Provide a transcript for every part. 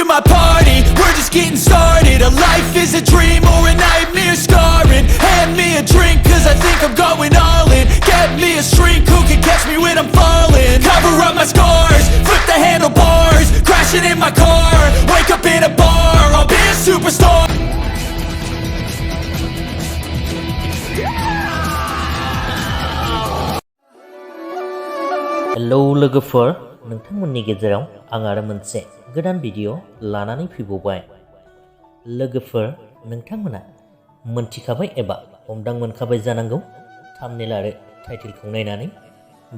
my party, we're just getting started. A life is a dream or a nightmare scarring. Hand me a drink cause I think I'm going all in. Get me a shrink who can catch me when I'm falling. Cover up my scars, flip the handlebars. Crashing in my car, wake up in a bar. I'll be a superstar. Hello लोगोफोर, नोंथांमोननि गेजेराव आं आरो मोनसे गोदान video लानानै फैबावबाय। लोगोफोर, नोंथांमोना मोनथिखाबाय एबा हमदां मोनखाबाय जानांगौ थाम्बनेल आरो टाइटेलखौ नायनानै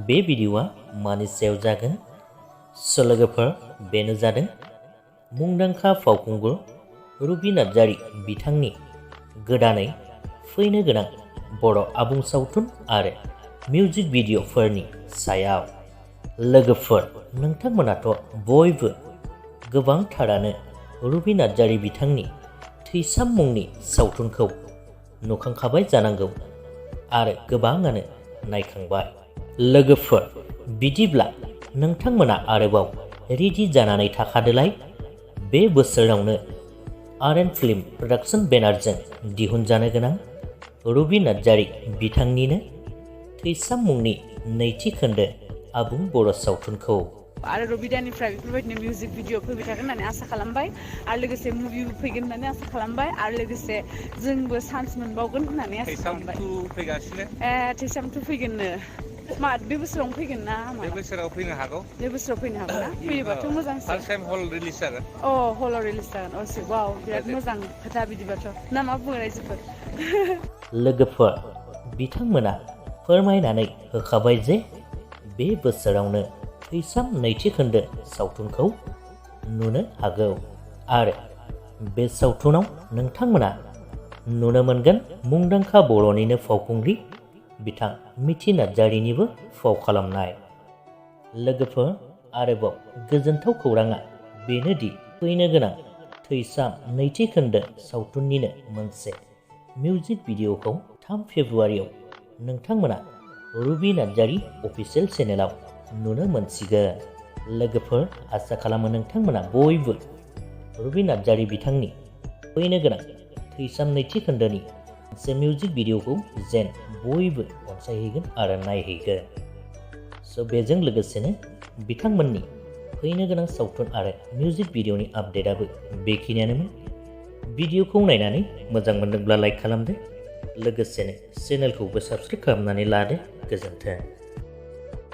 बे भिडिअआ मानि सायाव जागोन। स' लोगोफोर, बेनो जादों मुंदांखा फावखुंगुर रबि नार्जारी बिथांनि गोदानै फैनो गोनां बर' आबुं सावथुन आरो मिउजिक भिडिअफोरनि सायाव। लोगोफोर, नोंथांमोनाथ' बयबो गोबांथारानो रबि नार्जारी बिथांनि थैसाम मुंनि सावथुनखौ नुखांखाबाय जानांगौ आरो गोबाङानो नायखांबाय। लोगोफोर, बिदिब्ला नोंथांमोना आरोबाव रेडि जानानै थाखादोलाय। बे बोसोरावनो BodoFlim प्रडाक्शन बेनारजों दिहुनजानो गोनां रबि नार्जारी बिथांनिनो थैसाम मुंनि नैथि खोन्दो आबुं बर' सावथुनखौ आरो रबिदानिफ्राय बेफोरबायदिनो मिउजिक भिडिअ फैबाय थागोन होननानै आसा खालामबाय आरो लोगोसे मुभिबो फैगोन होननानै आसा खालामबाय आरो लोगोसे जोंबो चान्स मोनबावगोन होननानै आसा खालामबाय। थैसाम 2 फैगोननो मा बे बोसोरावनो फैगोन ना मा? बे बोसोराव फैनो हागौ। बे बोसोराव फैनो हागौ ना? फैयोबाथ' मोजांसो। फार्स्ट टाइम हल रिलिज जागोन। हलाव रिलिज जागोन। वाव, बिराद मोजां खोथा बिदिबाथ'। ना मा बुङो रायजोफोर? लोगोफोर, बिथांमोना फोरमायनानै होखाबाय जे बे बोसोरावनो थैसाम नैथि खोन्दो सावथुनखौ नुनो हागौ आरो बे सावथुनाव नोंथांमोना नुनो मोनगोन मुंदांखा बर'निनो फावखुंग्रि बिथां मिथि नार्जारीनिबो फाव खालामनाय। लोगोफोर, आरोबाव गोजोनथाव खौराङा बेनोदि फैनो गोनां थैसाम नैथि खोन्दो सावथुननिनो मोनसे मिउजिक भिडिअखौ 3 फेब्रुआरियाव नोंथांमोना रबि नार्जारी अफिसियेल चेनेलाव नुनो मोनसिगोन। लोगोफोर, आसा खालामो नोंथांमोना बयबो रबि नार्जारी बिथांनि फैनो गोनां थैसाम नैथि खोन्दोनि मोनसे मिउजिक भिडिअखौ जेन बयबो अनसायहैगोन आरो नायहैगोन। स' बेजों लोगोसेनो बिथांमोननि फैनो गोनां सावथुन आरो मिउजिक भिडिअनि आपडेटआबो बेखिनियानोमोन। भिडिअखौ नायनानै मोजां मोनदोंब्ला लाइक खालामदो, लोगोसेनो चेनेलखौबो साबस्क्राइब खालामनानै लादो। गोजोन्थों।